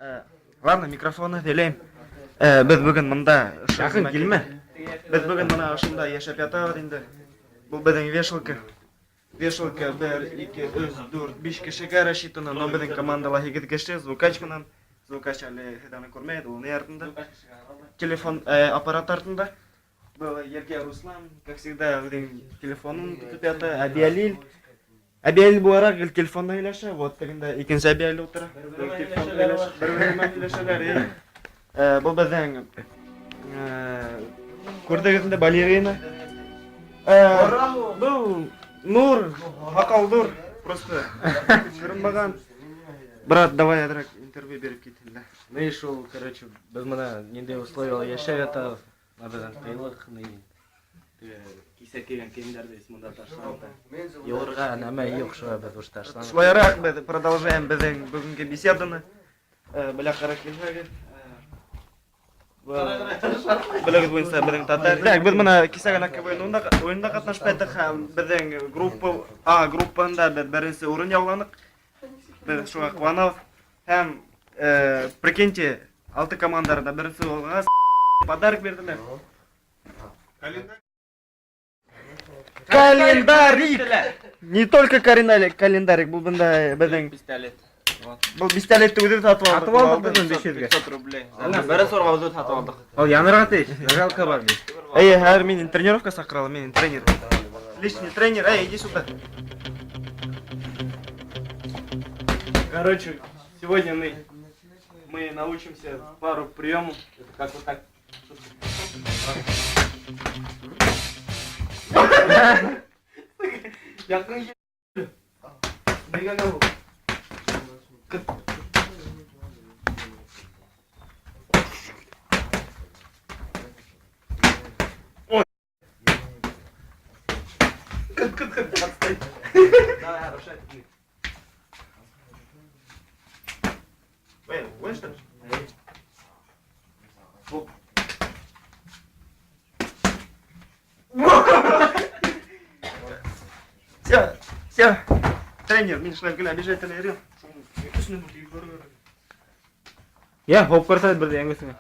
Ладно, микрофонны һөйләйем. Беҙ бөгөн мында Яҡын килмә. Беҙ бөгөн мына ошонда йәшәп ятабыҙ инде. Был беҙҙең вешалка. Вешалка 1, 2, 3, 4, 5 кешегә рассчитана, но беҙҙең командала 8 кеше, звукач менән. Звукач әле һеҙ аны күрмәйҙе, ул ни артында? Телефон аппарат артында. Был Ерге Руслан, как всегда, үҙенең телефонын тотоп ята, Әбиәлил. Әбиәлил булараҡ гел телефонда һөйләшә, вот тегендә икенсе Әбиәлил ултыра. Телефонда һөйләшә, бер-береһе менән һөйләшәләр. Был беҙҙең күрҙегеҙ инде балерина. Был Нур, һаҡал ҙур, просто күренмәгән. Брат, давай әҙерәк интервью биреп кит инде. Ну и шул, короче, беҙ мына ниндәй условияла йәшәп ятабыҙ. Мына беҙҙең ҡыйлыҡ, ни теге кисә кейгән кейемдәрҙе мында ташлап. Йыуырға нәмә юҡ, шуға беҙ уж ташланыҡ. Шулайыраҡ беҙ продолжаем беҙҙең бөгөнгө беседаны. Белә ҡарап килһәгеҙ. Белегеҙ буйынса беҙҙең татар. Так, беҙ мына кисә генә КВН уйында ҡатнашып ҡайттыҡ һәм беҙҙең группа А группаһында беҙ беренсе урын яуланыҡ. Беҙ шуға ҡыуанабыҙ. Һәм прикиньте, алты командаларҙа беренсе булғас подарок бирҙеләр. Календарик! Не только календарик, был бында беҙҙең Пистолет. Был пистолетты үҙебеҙ һатып алдыҡ. Һатып алдыҡ беҙ уны 500-гә. 500 рублей. Беренсе урынға үҙебеҙ һатып алдыҡ. Ул янырға тейеш, зажигалка бар бит. Эй, хәҙер мине тренировка саҡыралар, минең тренер. Личный тренер, эй, иди сюда. Короче, сегодня мы научимся пару приемов. Это как вот так. Яҡын Эй, уйын что ли? Все, все. Тренер, мин шулай гел обижать итәләр. Я, хоп күрһәт бер яңғыһыңа.